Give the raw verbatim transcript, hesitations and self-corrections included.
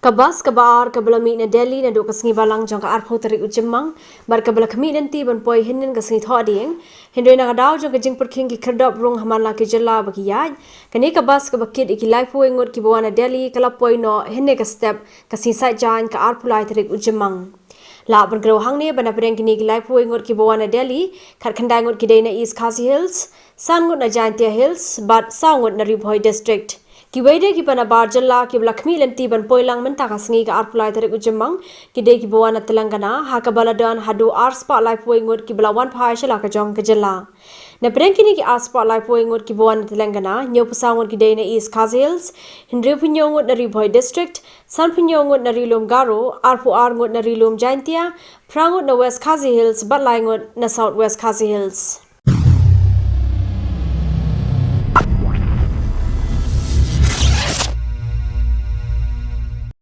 Ka bus kaba ar kaba la mih na Delhi naduh ka sngi Balang jong ka arphew tarik u Jymmang bad kaba la khmih lynti ban poi hynnin ka sngi Thohdieng, hynrei na ka daw jong ka jingpyrkhing ki khyrdop rung ha man la ki jylla ba ki ïaid, kane ka bus kaba kit ïa ki laiphew wei ngut kiba wan na Delhi ka la poi noh hynne ka step ka sngi Saitjaiñ ka arphew lai tarik u Jymmang. Lah ban kdew hangne ba napdeng kine ki laiphew wei ngut kiba wan na Delhi, khatkhyndai ngut ki dei na East Khasi Hills, san ngut na Jaintia Hills bad saw ngut na Ri Bhoi District. Kiwei de kiba na bar jylla kiba la khmih lynti ban poi lang mynta ka sngi ka arphew lai tarik u Jymmang ki dei kiba wan na Telangana, ha kaba la don haduh arspah laiphew wei ngut kiba la wan phai sha la ka jong ka jylla. Napdeng kine ki arspah laiphew wei ngut kiba wan na Telangana, hynñiewphew saw ngut ki dei na East Khasi Hills, hynriewphew hynñiew ngut na Ri Bhoi District, sanphew hynñiew ngut na Ri Lum Garo, arphew ar ngut na Ri Lum Jaintia, phra ngut na West Khasi Hills bad lai ngut na South West Khasi Hills.